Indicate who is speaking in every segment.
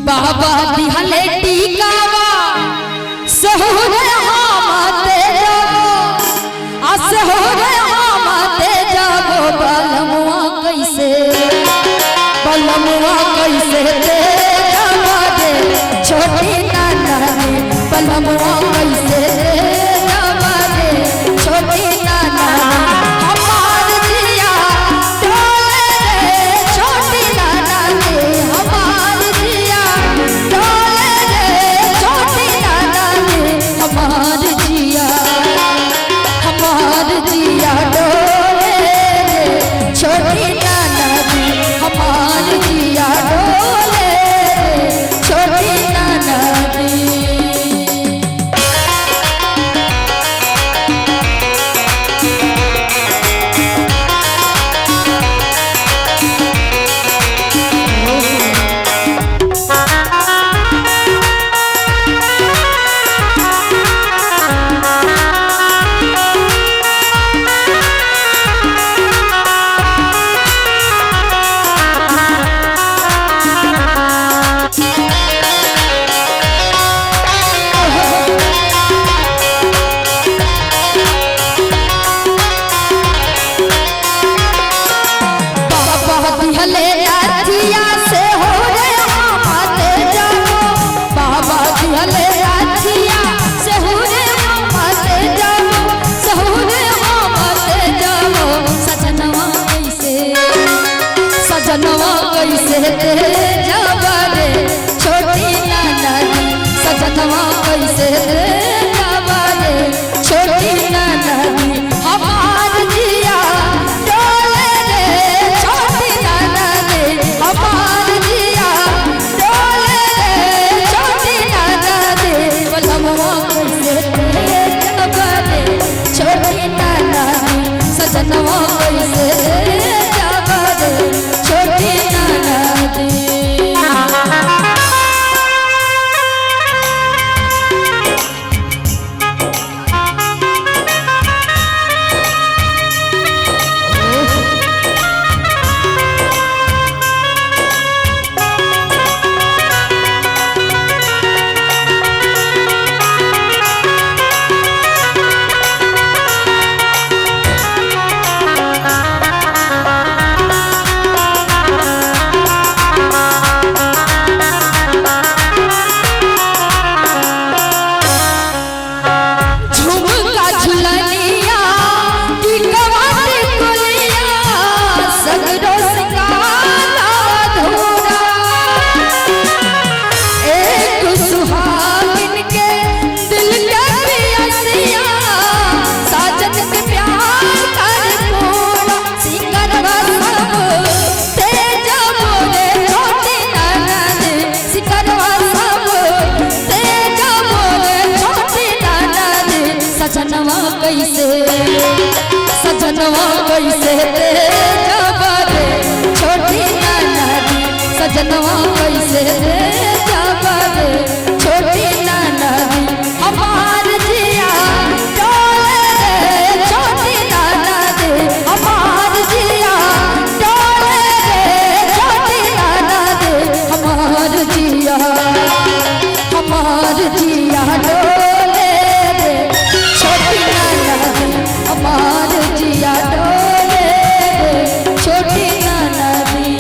Speaker 1: बाबा दिहले टीकावा सहुरे हामाते जाबो आ सहुरे हामाते जाबो बलमुआ कैसे बलमुआ कैसे ते जाबो रे छोटी नाना रे बलमुआ कैसे ते जाबो रे छोटी नाना हमार जिया डोले रे छोटी नाना रे हमार जिया डोले रे छोटी नाना रे हमार जिया डोले रे छोटी नाना जी हमार जिया डोले रे छोटी नाना जी। बाबा दिहले अथिया से हो रे हामाते जाओ बाबा दिहले अथिया से हो रे हामाते जाओ से हो रे हामाते जाओ सजनवा कैसे सजनवा कैसे ते जावा रे छोटी नाना जी सजनवा कैसे ते जावा रे छोटी नाना जी हमार जिया डोले रे छोटी नाना रे हमार जिया डोले रे छोटी नाना रे बलमुआ कैसे ते जावा रे छोटी नाना जी सजनवा कैसे ते जावा रे छोटी नाना जी। झुमका झुलनिया टिकवा टिकुलिया सगरो सिंगार अधूरा एक सुहागिन के दिल के पियसिया साजन के प्यार कर पूरा सिंगरवा सब तेज बोले छोटी नाना रे सिंगरवा सब तेज बोले छोटी नाना रे सजनवा कैसे सजनवा कैसे ते जावा रे छोटी नाना जी सजनवा कैसे ते जावा रे छोटी नाना जी हमार जिया डोले रे छोटी नाना रे हमार जिया डोले रे छोटी नाना रे हमार जिया डोले रे छोटी नाना रे हमार जिया डोले रे छोटी नाना जी।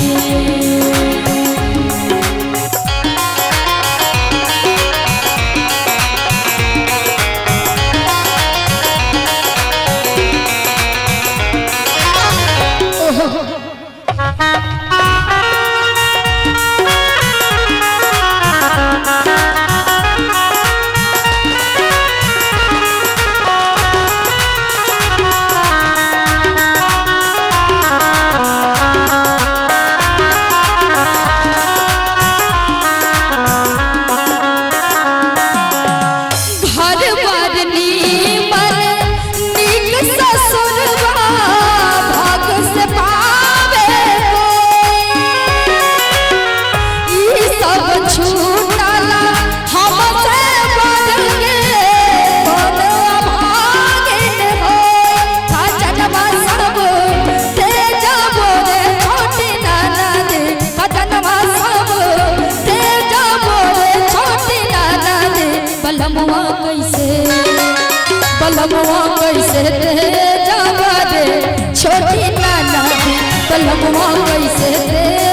Speaker 1: बलमुआ कैसे दे।